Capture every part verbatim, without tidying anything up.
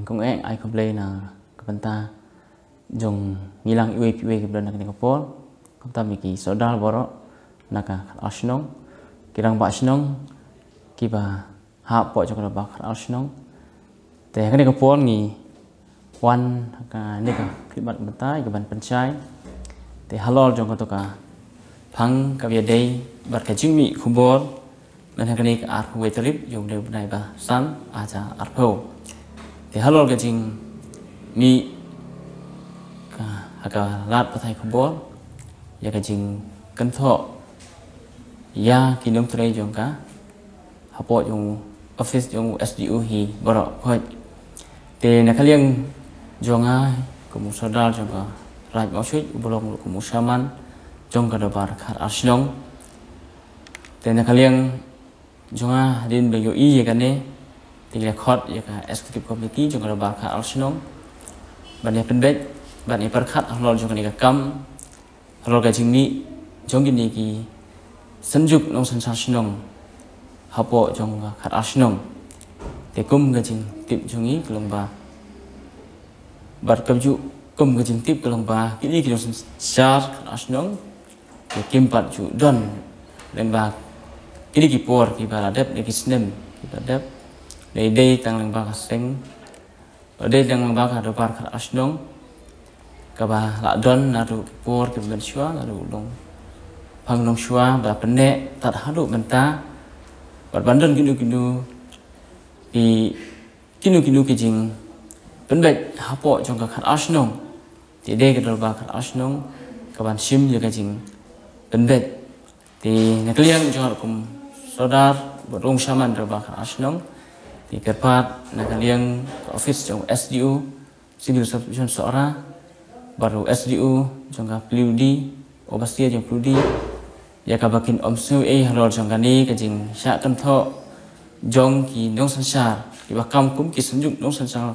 Kong eh ai khublei na ka bynta jong ngi lang iwei pa iwei ki ba don ha kane ka por. Kumta ma ki sordar baroh na ka khatar shnong, ki rangbah shnong ki ba hap hapoh jong ka dorbar khatar shnong. Te ha kane ka por ngi wan ha kane ka khidmat bynta ïa ka ban pynshai. Te halor jong kato ka phang ka ba ïadei bad ka jingmih khubor, mynta ha kane ka arphew wei tarik jong u bnai ba san, ar hajar arphew. Te halor ka jingmih ka, ha ka lad pathai khubor ïa ka jingkynthoh ïa ki nongtrei jong ka hapoh jong u office jong u S D O hi baroh khoit. Te na ka liang jong nga kum u sordar jong ka Raid Mawshut, u ba long ruh kum u shaman jong ka dorbar khatar shnong. Te na ka liang jong nga hadien ba ïohi ïa kane, te ngi la khot ïa ka executive committee jong ka dorbar khatar shnong ban ïa pynbeit, ban ïa pyrkhat halor jong kane ka kam, halor ka jingmih jong kine ki synjuk nongsynshar shnong hapoh jong ka khatar shnong. Te kum ka jingtip jong ngi ka long ba, bad kumjuh kum ka jingtip ka long ba kine ki nongsynshar khatar shnong ki kim pat ju don lyngba kine ki por ki ba la dep, ne ki snem ki ba la dep. Dei dei tang lyngba ka seng, dei tang lyngba ka dorbar khatar shnong ka ba la don naduh ki por ki ba mynshuwa, naduh u nongphang nongshuwa ba la pynneh tad haduh mynta, bad ban don kino kino ki, kino kino ki jingpynbeit hapoh jong ka khatar shnong. Te dei ka dorbar khatar shnong ka ban shim ïa ka jingpynbeit. Te na ka liang jong nga ruh kum sordar bad ruh shaman dorbar khatar shnong, te kyrpad na ka liang ka office jong u S D O Civil Sub Division Sohra bad ruh u S D O jong ka Paliu D, overseer jong Paliu D, ïa ka ba kin ym sngew ei halor jong kane ka jingshah kynthoh jong ki nongsynshar ki ba kam kum ki synjuk nongsynshar,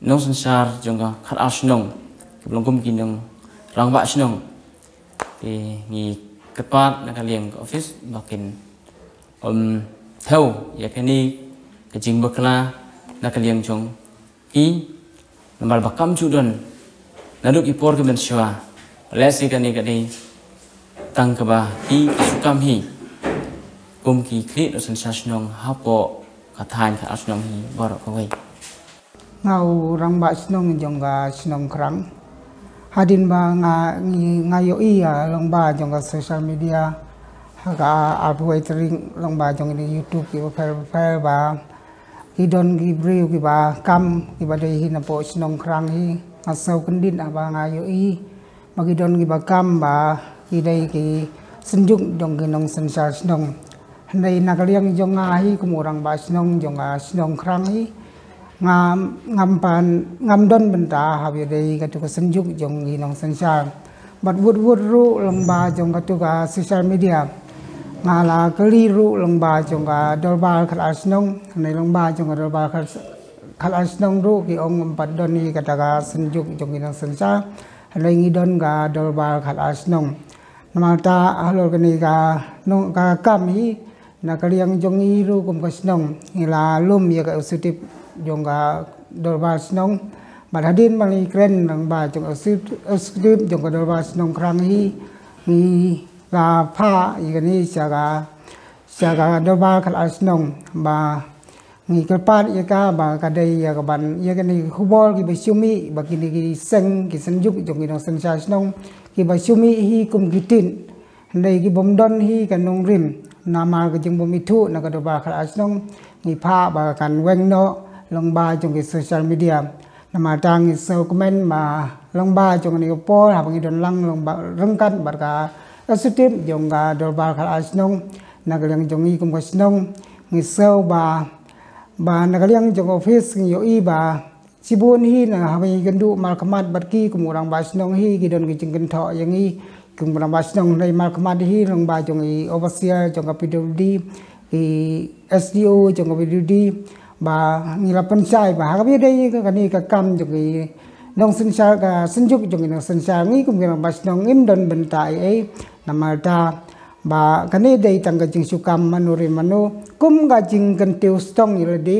nongsynshar jong ka khatar shnong, ki ba long kum ki nongrangbah shnong. Te ngi kyrpad na ka liang ka office ba kin ym thew ïa kane ka jingbakla na ka liang jong ki, namar ba kam ju don naduh ki por ki mynshuwa. Lehse kane ka dei tang ka ba ki, ki shu kam hi kum ki khlieh nongsynshar shnong hapoh ka thaiñ khatar shnong hi baroh kawei. Nga u rangbah shnong jong ka shnong Krang. Hadien ba nga, ngi, nga ïohi ïa lyngba jong ka social media, ha ka arphew wei tarik lyngba jong kine YouTube ki ba pher ba pher ba ki don ki briew ki ba kam ki ba dei hi napoh shnong Krang hi. Nga sngew kyndit haba nga ïohi ba ki don ki ba kam ba ki dei ki synjuk jong ki nongsynshar shnong. Hynrei na ka liang jong nga hi kum u rangbah shnong jong ka shnong Krang hi, ngam, ngam pan, ngam don bynta haba ïadei kato ka synjuk jong ki nongsynshar. Bad wut wut ruh lyngba jong kato ka social media, nga la kylli ruh lyngba jong ka dorbar khatar shnong, hynrei lyngba jong ka dorbar khat-, khatar shnong ruh ki ong ym pat don hi kata ka synjuk jong ki nongsynshar, hynrei ngi don ka dorbar khatar shnong. Namar ta halor kane ka nong, ka kam hi, na ka liang jong ngi ruh kum ka shnong ngi la lum ïa ka executive jong ka dorbar shnong. Bad hadien ba ngi kren lyngba jong ka executive, executive jong ka dorbar shnong Krang hi, ngi la phah ïa kane sha ka, sha ka dorbar khatar shnong ba ngi kyrpad ïa ka ba ka dei ïa ka ban, ïa kane ka khubor ki ba shu mih ba kine ki seng ki synjuk jong ki nongsynshar shnong ki ba shu mih hi kum ki tied. Hynrei ki bym don hi ka nongrim, namar ka jingbym ithuh na ka dorbar khatar shnong, ngi phah ba kan weng noh lyngba jong ki social media. Namar ta ngi sngew kmen ba lyngba jong kane ka por haba ngi don lang lyngba ryngkat bad ka executive jong ka dorbar khatar shnong, na ka liang jong ngi kum ka shnong ngi sngew ba, ba na ka liang jong office ngi ïohi ba shibun hi na haba ngi kynduh markhmat bad ki kum u rangbah shnong hi ki don ki jingkynthoh ïa ngi kum u rangbah shnong, hynrei markhmat hi lyngba jong i overseer jong ka P W D, i S D O jong ka P W D, ba ngi la pynshai ba ha kaba ïadei kane ka kam jong ki nongsynshar, ka synjuk jong ki nongsynshar, ngi kum ki rangbah shnong ngim don bynta ei ei. Namar ta ba kane dei tang ka jingshu kam mano re mano, kum ka jingkyntiew stong ïa lade.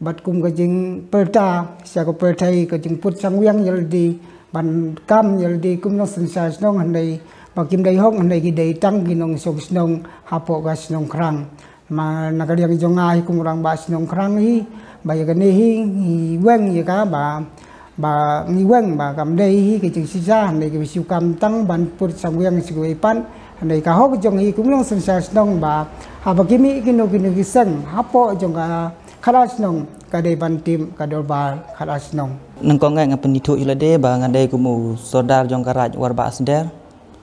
Bad kum ka jingpyrta, sha ka pyrthei ka jingput sangwiang ïa lade, ban kam ïa lade kum nongsynshar shnong hynrei, ba kim dei hok hynrei ki dei tang ki nongshong shnong, hapoh ka shnong Krang. Ma na ka liang jong nga hi kum u rangbah shnong Krang hi, ba ïa kane hi, ngi weng ïa ka ba, ba ngi weng ba kam dei hi ka jingshisha, hynrei ka shu kam tang ban put sangwiang sha kiwei pat, hynrei ka hok jong hi kum nongsynshar shnong ba, haba ki mih kino kino ki seng, hapoh jong ka khadar shnong, ka dei ban tip ka dorbar khadar shnong. Nyngkong nga pynithuh ïa lade ba nga dei kum u sordar jong ka Raid Warbah Sdang.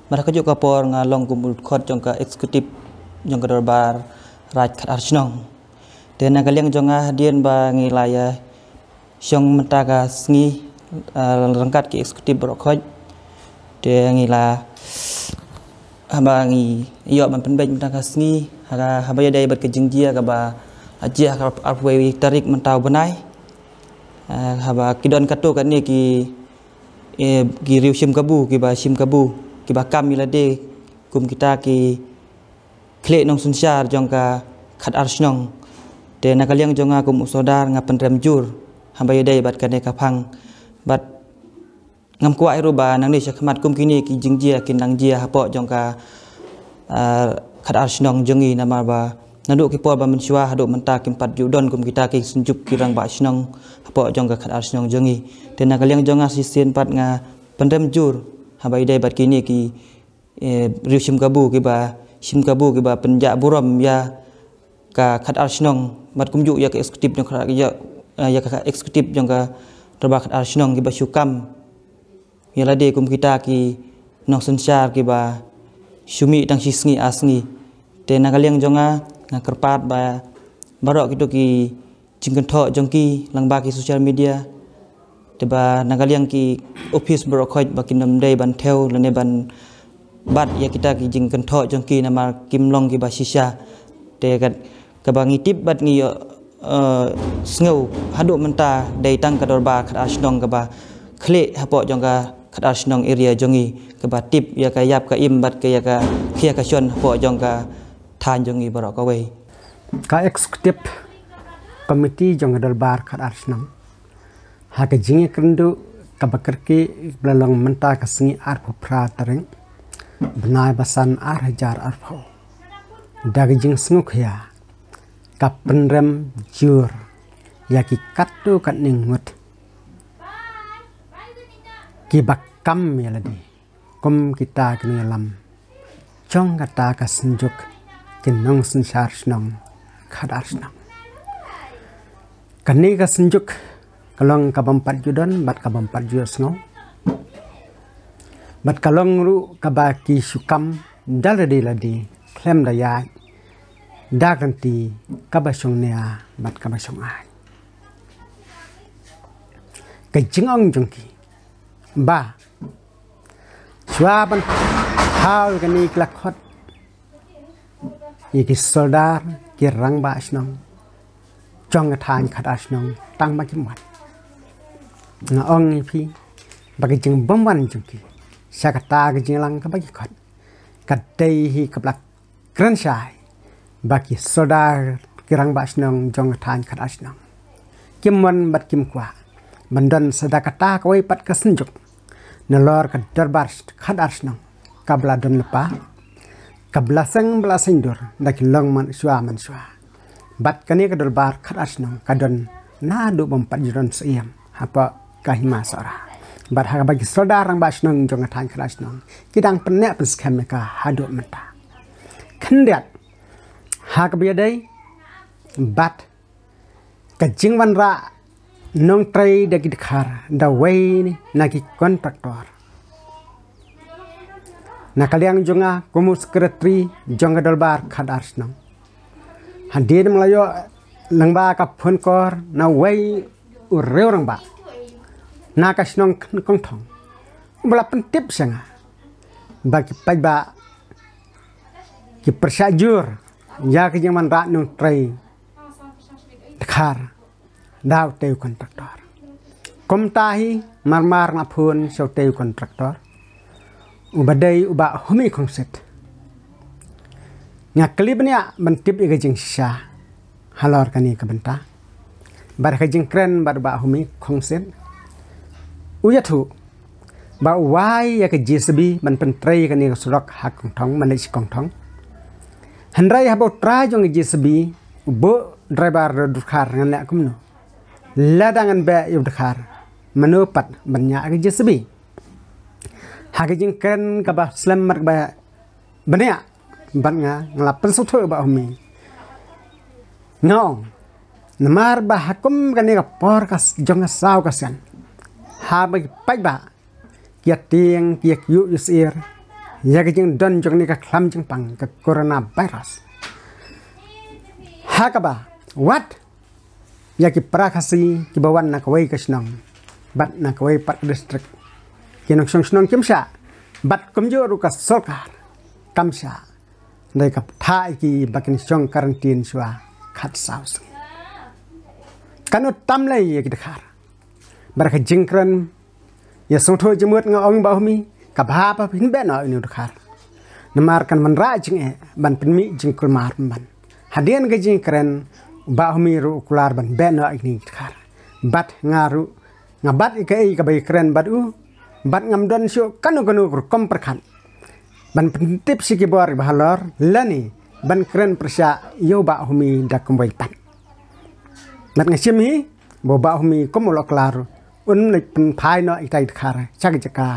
Bad ha kajuh ka por nga long kum u dkhot jong ka executive jong ka dorbar Raid Khadar Shnong. Te na ka liang jong nga hadien ba ngi la ïa shong mynta ka sngi, ah, ryngkat ki executive baroh khoit. Te ngi la, haba ngi ïoh ban pynbeit mynta ka sngi, haba, haba ïadei bad ka jingjia kaba la jia ha ka arphew wei tarik mynta u bnai. Ah, haba ki don katto katne ki, eh, ki riew shim kabu, kiba shim kabu, kiba kam ïa lade kum kita ki khlieh nongsynshar jong ka khadar shnong. Te na ka liang jong nga kum u sordar nga pynrem jur haba ïadei bad kane ka phang. Bad ngam kwah ruh ba nangne sha khmat kum kine ki jingjia kin nang jia hapoh jong ka, ah, khadar shnong jong ngi, namar ba naduh ki por ba mynshuwa haduh mynta kim pat ju don kum kita ki synjuk ki rangbah shnong hapoh jong ka khadar shnong jong ngi. Te na ka liang jong nga shisien pat nga pynrem jur haba ïadei bad kine ki, eh, riew shim kabu kiba, shim kabu kiba pynjah burom ïa ka khadar shnong, bad kumjuh ïa ka executive jong ka, ïa, eh, ïa ka executive jong ka dorbar khadar shnong kiba shu kam ïa lade kum kita ki nongsynshar kiba shu mih tang shi sngi ar sngi. Te na ka liang jong nga, nga kyrpad ba baroh kito ki jingkynthoh jong ki lyngba ki social media. Te ba na ka liang ki office baroh khoit ba kin ym dei ban thew lane ban bat ïa kita ki jingkynthoh jong ki namar kim long kiba shisha. Te ka, kaba ngi tip bad ngi, eh, sngew haduh mynta dei tang ka dorbar khadar shnong kaba khlieh hapoh jong ka khadar shnong area jong ngi, kaba tip ïa ka ïap ka im bad ka ïa ka khia ka shon hapoh jong ka thaiñ jong ngi baroh kawei. Ka executive committee jong ka dorbar khadar shnong, ha ka jingïakynduh kaba kyrkieh ba la long mynta ka sngi arphew phra tarik bnai ba san ar hajar arphew, da ka jingsngewkhia ka pynrem jur ïa ki katto katne ngut kiba kam ïa lade kum kita ki nongïalam jong kata ka synjuk ki nongsynshar shnong khadar shnong. Kane ka synjuk ka long kabym pat ju don bad kabym pat ju sngew, bad ka long ruh kaba ki shu kam da lade lade khlem da ïaid da ka lynti kaba shongnia bad kaba shongaiñ. Ka jingong jong ki ba shuwa ban thaw ïa kane ki la khot ïa ki soldar ki rangbah shnong jong ka thaiñ khadar shnong tang ba kim wan. Nga ong ïa phi ba ka jingbym wan jong ki sha kata ka jingïalang kaba ki khot ka dei hi kaba la kren shai ba ki soldar ki rangbah shnong jong ka thaiñ khadar shnong kim wan bad kim kwah ban don sa da kata kawei pat ka synjuk nalor ka dorbar khadar shnong kaba la don lypa, kaba la seng ba la seng dur da ki long mynshuwa mynshuwa. Bad kane ka dorbar khadar shnong ka don naduh bym pat ju don Syiem hapoh ka Hima Sohra. Bad ha kaba ki soldar rangbah shnong jong ka thaiñ khadar shnong ki dang pynneh pynskhem ïa ka haduh mynta. Khyndiat ha kaba ïadei bad ka jingwanrah nongtrei da ki dkhar da wei na ki kontraktor. Na ka liang jong nga kum u sekretari jong ka dorbar khadar shnong, hadien ba la ïoh lyngba ka phone call na wei u riew rangbah na ka shnong Kongthong, ba la pyntip sha nga ba ki paidbah ki pyrshah jur ïa ka jingwanrah nongtrei dkhar da utei u kontraktor. Kumta hi marmar nga phone sha utei u kontraktor uba dei u Bah Humi Khongsit. Nga kylli bniah ban tip ïa ka jingshisha halor kane ka bynta. bad ka jingkren bad u Bah Humi Khongsit, u ïathuh ba u wai ïa ka J C B ban pyntrei kane ka surok ha Kongthong, ban leit sha Kongthong. Hynrei haba u trai jong ka J C B u buh driver da u dkhar, ngan leh kumno? Lada ngan beh ïa u dkhar, mano pat ban ñiah ka J C B? Ha ka jingkren kaba slem bad kaba bniah bad nga, nga la pynsngewthuh ïa u Bah Humi. Nga ong, namar ba ha kum kane ka por ka s-, jong ka saw ka sien, haba ki paidbah ki ïa tieng, ki ïa kyiuh ïa syier ïa ka jingdon jong kane ka khlam jingpang, ka coronavirus, ha kaba wat ïa ki para Khasi kiba wan na kawei ka shnong bad na kawei pat ka district, ki nongshong shnong kim shah, bad kumjuh ruh ka sorkar kam shah. Dei ka pynthah ïa ki ba kin shong quarantine shuwa khatsaw sngi. Kan ym tam lei ïa ki dkhar. Bad ka jingkren ïa sngewthuh jingmut, nga ong ïa u Bah Humi, kaba hap ba phin beh noh ïa une u dkhar, namar kan wanrah jingeh ban pynmih jingkulmar pynban. Hadien ka jingkren u Bah Humi ruh u kular ban beh noh ïa kine ki dkhar. Bad nga ruh nga bat ïa kaei kaba ïakren bad u, bad ngam don shuh kano kano ka rukom pyrkhat ban pyntip sha ki bor kiba halor lane ban kren pyrshah ïa u Bah Humi da kumwei pat. Bad nga shim hi ba u Bah Humi kum u la kular, un leit pynphai noh ïa kitai ki dkhar sha ka jaka,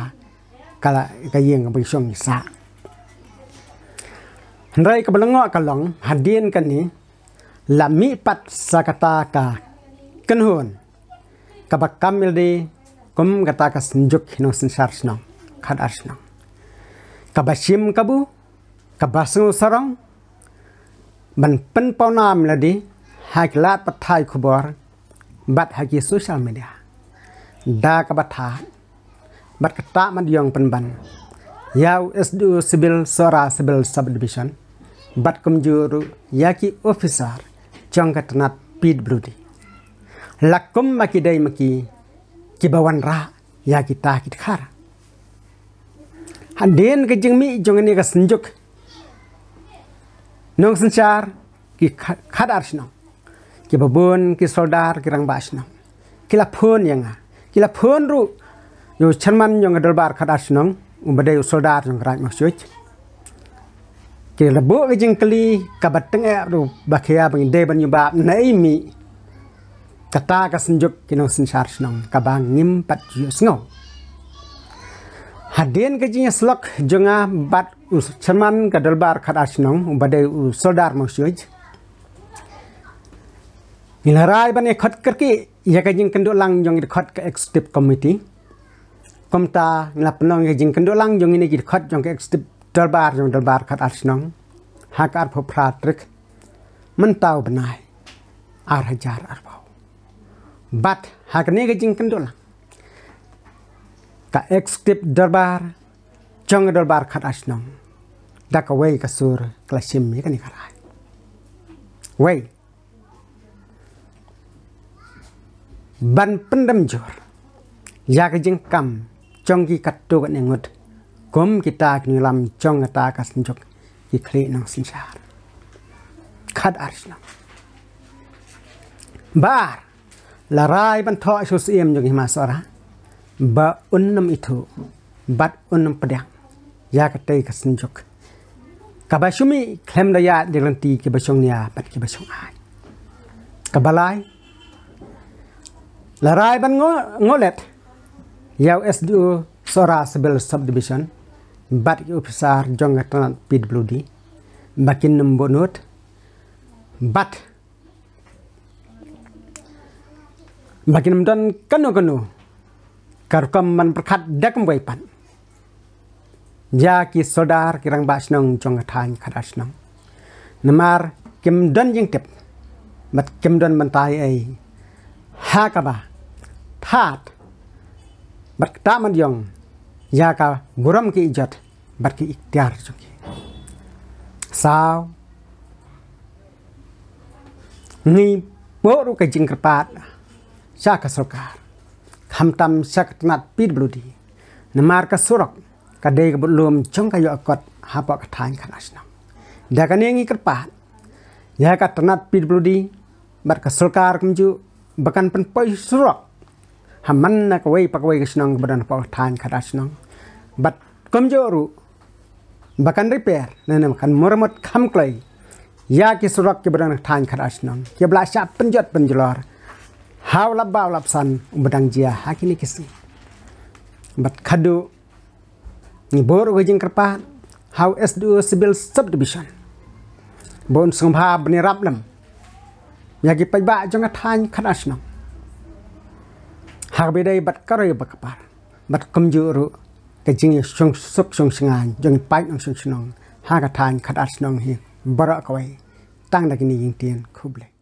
ka la, ka ïing kaba ki shong ki sah. Hynrei kaba lyngngoh ka long, hadien kane la mih pat sa kata ka kynhun kaba kam ïalade kum kata ka Synjuk ki Nongsynshar Shnong, Khadar Shnong, kaba shim kabu, kaba sngew sarong ban pynpawnam ïalade ha ki lad pathai khubor bad ha ki social media, da kaba thad bad ka tah madiong pynban ïa u S D O Civil, Sohra Civil Subdivision, bad kumjuh ruh ïa ki officer jong ka tnat P W D, la kum ma ki dei ma ki kiba wanrah ïa kita ki dkhar. Hadien ka jingmih jong kane ka Synjuk Nongsynshar ki kha-, Khadar Shnong, kiba bun ki soldar, ki rangbah shnong ki la phone ïa nga, ki la phone ruh ïa u chairman jong ka Dorbar Khadar Shnong, uba dei u soldar jong ka Raid Mawshoj. Ki la buh ka jingkylli kaba tyngeh ruh ba khia ba ngi dei ban ïoh bam naei mih kata ka Synjuk ki Nongsynshar Shnong kaba ngim pat ju sngew. Hadien ka jingïasyllok jong nga bad u chairman ka Dorbar Khadar Shnong, uba dei u soldar Mawshoj, ngi la rai ban ïa khot kyrkieh ïa ka jingkynduh lang jong ki dkhot ka Executive Committee. Kumta ngi la pynlong ïa ka jingkynduh lang jong kine ki dkhot jong ka Executive Dorbar jong Dorbar Khadar Shnong ha ka arphew phra tarik mynta u bnai, ar hajar arphew. Bad ha kane ka jingkynduh lang, ka Executive Dorbar jong Dorbar Khadar Shnong da kawei ka sur ka la shim ïa kane ka rai. Wei, ban pyndem jur ïa ka jingkam jong ki katto katne ngut kum kita ki nongïalam jong kata ka Synjuk ki Khlieh Nongsynshar Khadar Shnong. Ba ar, la rai ban thoh sha u Syiem jong ka Hima Sohra ba un ym ithuh bad un ym pdiang ïa katei ka Synjuk kaba shu mih khlem da ïaid da ki lynti kiba shongnia bad kiba shongaiñ. Kaba lai, la rai ban ngo-, ngohlet ïa u S D O Sohra Civil Subdivision bad ki officer jong ka tnat P W D ba kin ym buh nud bad ba kin ym don kano kano ka rukom ban pyrkhat da kumwei pat ïa ki soldar, ki rangbah shnong jong ka thaiñ Khadar Shnong. Namar kim don jingtip bad kim don bynta ei ei ha kaba thad bad ktah madiong ïa ka burom ki ijot bad ki iktiar jong ki. Saw, ngi buh ruh ka jingkyrpad sha ka sorkar, khamtam sha ka tnat P W D, namar ka surok ka dei ka budlum jong ka ïoh kot hapoh ka thaiñ Khadar Shnong. Da kane ngi kyrpad ïa ka tnat P W D bad ka sorkar kumjuh ba kan pynpoi surok ha man na kawei pa kawei ka shnong ba don hapoh thaiñ Khadar Shnong. Bad kumjuh ruh ba kan repair, ne ne kan muramot kham kloi ïa ki surok ki ba don ha thaiñ Khadar Shnong, ki ba la shah pynjot pynjlor ha u lap ba u lap san u ba dang jia ha kine ki sngi. Bad khadduh ngi buh ruh ka jingkyrpad ha u S D O Civil Subdivision ba un sngewbha ban ïarap lem ïa ki paidbah jong ka thaiñ Khadar Shnong ha kaba ïadei bad ka roi ba ka par, bad kumjuh ruh ka jingïasuk shongshngaiñ jong ki paid nongshong shnong ha ka thaiñ Khadar Shnong hi baroh kawei. Tang da kine ki ktien, khublei.